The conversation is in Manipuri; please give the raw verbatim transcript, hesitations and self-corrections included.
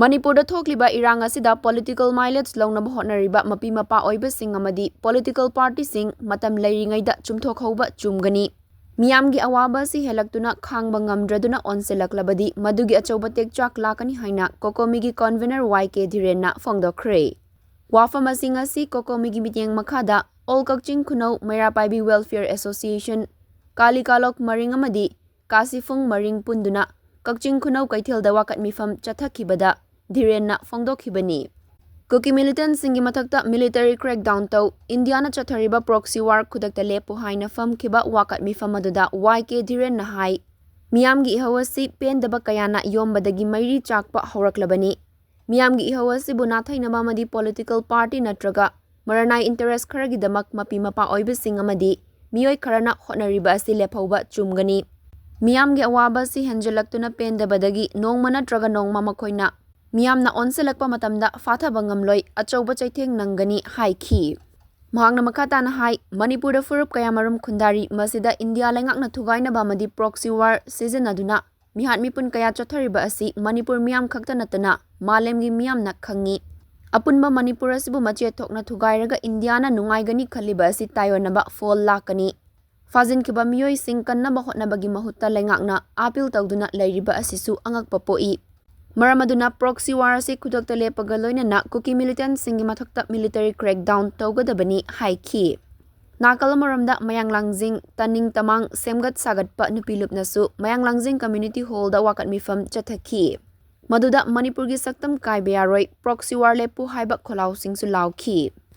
ꯃꯅꯤꯄꯨꯔꯗ ꯊꯣꯛꯂꯤꯕ ꯏꯔꯥꯡ ꯑꯁꯤꯗ political mileage ꯂꯧꯅꯕ ꯍꯣꯠꯅꯔꯤꯕ ꯃꯄꯤ ꯃꯄꯥ ꯑꯣꯏꯕꯁꯤꯡ ꯑꯃꯗꯤ political partyꯁꯤꯡ ꯃꯇꯝ ꯂꯩꯔꯤꯉꯩꯗ ꯆꯨꯝꯊꯣꯛꯍꯧꯕ ꯆꯨꯝꯒꯅꯤ꯫ ꯃꯤꯌꯥꯝꯒꯤ ꯑꯋꯥꯕ ꯑꯁꯤ ꯍꯦꯜꯂꯛꯇꯨꯅ ꯈꯥꯡꯕ ꯉꯝꯗ꯭ꯔꯗꯨꯅ ꯑꯣꯟꯁꯤꯜꯂꯛꯂꯕꯗꯤ ꯃꯗꯨꯒꯤ ꯑꯆꯧꯕ ꯇꯦꯛꯆꯥꯛ ꯂꯥꯛꯀꯅꯤ ꯍꯥꯏꯅ COCOMIꯒꯤ convener ꯋꯥꯏ ꯀꯦ ꯙꯤꯔꯦꯟꯅ ꯐꯣꯡꯗꯣꯛꯈ꯭ꯔꯦ꯫ ꯋꯥꯐꯝ ꯑꯁꯤꯡ ꯑꯁꯤ COCOMIꯒꯤ ꯃꯤꯠꯌꯦꯡ ꯃꯈꯥꯗ All ꯀꯛꯆꯤꯡ ꯈꯨꯅꯧ ꯃꯩꯔꯥ ꯄꯥꯏꯕꯤ Welfare Association, ꯀꯥꯂꯤ ꯀꯥꯂꯣꯛ ꯃꯔꯤꯡ ꯑꯃꯗꯤ ꯀꯥꯁꯤꯐꯨꯡ ꯃꯔꯤꯡ ꯄꯨꯟꯗꯨꯅ ꯀꯛꯆꯤꯡ ꯈꯨꯅꯧ ꯀꯩꯊꯦꯜꯗ ꯋꯥꯀꯠ ꯃꯤꯐꯝ ꯆꯠꯊꯈꯤꯕꯗ ꯙꯤꯔꯦꯟꯅ ꯐꯣꯡꯗꯣꯛꯈꯤꯕꯅꯤ꯫ ꯀꯨꯀꯤ militantꯁꯤꯡꯒꯤ ꯃꯊꯛꯇ military crackdown ꯇꯧ, ꯏꯟꯗꯤꯌꯥꯅ ꯆꯠꯊꯔꯤꯕ proxy war ꯈꯨꯗꯛꯇ ꯂꯦꯞꯄꯨ ꯍꯥꯏꯅ ꯐꯝꯈꯤꯕ ꯋꯥꯀꯠ ꯃꯤꯐꯝ ꯑꯗꯨꯗ ꯋꯥꯏ ꯀꯦ ꯙꯤꯔꯦꯟꯅ ꯍꯥꯏ, ꯃꯤꯌꯥꯝꯒꯤ ꯏꯍꯧ ꯑꯁꯤ ꯄꯦꯟꯗꯕ ꯀꯌꯥꯅ ꯌꯣꯝꯕꯗꯒꯤ ꯃꯩꯔꯤ ꯆꯥꯛꯄ ꯍꯧꯔꯛꯂꯕꯅꯤ꯫ ꯃꯤꯌꯥꯝꯒꯤ ꯏꯍꯧ ꯑꯁꯤꯕꯨ ꯅꯥꯊꯩꯅꯕ ꯑꯃꯗꯤ political party ꯅꯠꯇ꯭ꯔꯒ ꯃꯔꯅꯥꯏ interest ꯈꯔꯒꯤꯗꯃꯛ ꯃꯄꯤ ꯃꯄꯥ ꯑꯣꯏꯕꯁꯤꯡ ꯑꯃꯗꯤ ꯃꯤꯑꯣꯏ ꯈꯔꯅ ꯍꯣꯠꯅꯔꯤꯕ ꯑꯁꯤ ꯂꯦꯞꯍꯧꯕ ꯆꯨꯝꯒꯅꯤ꯫ ꯃꯤꯌꯥꯝꯒꯤ ꯑꯋꯥꯕ ꯑꯁꯤ ꯍꯦꯟꯖꯜꯂꯛꯇꯨꯅ ꯄꯦꯟꯗꯕꯗꯒꯤ ꯅꯣꯡꯃ ꯅꯠꯇ꯭ꯔꯒ ꯅꯣꯡꯃ ꯃꯈꯣꯏꯅ ꯃꯤꯌꯥꯝꯅ ꯑꯣꯟꯁꯤꯜꯂꯛꯄ ꯃꯇꯝꯗ ꯐꯥꯊꯕ ꯉꯝꯂꯣꯏ, ꯑꯆꯧꯕ ꯆꯩꯊꯦꯡ ꯅꯪꯒꯅꯤ ꯍꯥꯏꯈꯤ꯫ ꯃꯍꯥꯛꯅ ꯃꯈꯥ ꯇꯥꯅ ꯍꯥꯏ, ꯃꯅꯤꯄꯨꯔꯗ ꯐꯨꯔꯨꯞ ꯀꯌꯥꯃꯔꯨꯝ ꯈꯨꯟꯗꯥꯔꯤ, ꯃꯁꯤꯗ ꯏꯟꯗꯤꯌꯥ ꯂꯩꯉꯥꯛꯅ ꯊꯨꯒꯥꯏꯅꯕ ꯑꯃꯗꯤ proxy war ꯁꯤꯖꯤꯟꯅꯗꯨꯅ ꯃꯤꯍꯥꯠ ꯃꯤꯄꯨꯟ ꯀꯌꯥ ꯆꯠꯊꯔꯤꯕ ꯑꯁꯤ ꯃꯅꯤꯄꯨꯔ ꯃꯤꯌꯥꯝ ꯈꯛꯇ ꯅꯠꯇꯅ ꯃꯥꯂꯦꯝꯒꯤ ꯃꯤꯌꯥꯝꯅ ꯈꯪꯏ꯫ ꯑꯄꯨꯟꯕ ꯃꯅꯤꯄꯨꯔ ꯑꯁꯤꯕꯨ ꯃꯆꯦꯠ ꯊꯣꯛꯅ ꯊꯨꯒꯥꯏꯔꯒ ꯏꯟꯗꯤꯌꯥꯅ ꯅꯨꯡꯉꯥꯏꯒꯅꯤ ꯈꯜꯂꯤꯕ ꯑꯁꯤ ꯇꯥꯏꯑꯣꯟꯅꯕ ꯐꯣꯜ ꯂꯥꯛꯀꯅꯤ꯫ ꯐꯥꯖꯤꯟꯈꯤꯕ ꯃꯤꯑꯣꯏꯁꯤꯡ ꯀꯟꯅꯕ ꯍꯣꯠꯅꯕꯒꯤ ꯃꯍꯨꯠꯇ ꯂꯩꯉꯥꯛꯅ appeal ꯇꯧꯗꯨꯅ ꯂꯩꯔꯤꯕ ꯑꯁꯤꯁꯨ ꯑꯉꯛꯄ ꯄꯣꯛꯏ꯫ ꯃꯔꯝ ꯑꯗꯨꯅ proxy war ꯑꯁꯤ ꯈꯨꯗꯛꯇ ꯂꯦꯞꯄꯒ ꯂꯣꯏꯅꯅ ꯀꯨꯀꯤ militantꯁꯤꯡꯒꯤ ꯃꯊꯛꯇ military crackdown ꯇꯧꯒꯗꯕꯅꯤ ꯍꯥꯏꯈꯤ꯫ ꯅꯥꯀꯜ ꯑꯃꯔꯣꯝꯗ ꯃꯌꯥꯡ ꯂꯥꯡꯖꯤꯡ, ꯇꯅꯤꯡ ꯇꯃꯥꯡ ꯁꯦꯝꯒꯠ ꯁꯥꯒꯠꯄ ꯅꯨꯄꯤ ꯂꯨꯞꯅꯁꯨ ꯃꯌꯥꯡ ꯂꯥꯡꯖꯤꯡ community hallꯗ ꯋꯥꯀꯠ ꯃꯤꯐꯝ ꯆꯠꯊꯈꯤ꯫ ꯃꯗꯨꯗ ꯃꯅꯤꯄꯨꯔꯒꯤ ꯁꯛꯇꯝ ꯀꯥꯏꯕ ꯌꯥꯔꯣꯏ, proxy war ꯂꯦꯞꯄꯨ ꯍꯥꯏꯕ ꯈꯣꯜꯂꯥꯎꯁꯤꯡꯁꯨ ꯂꯥꯎꯈꯤ꯫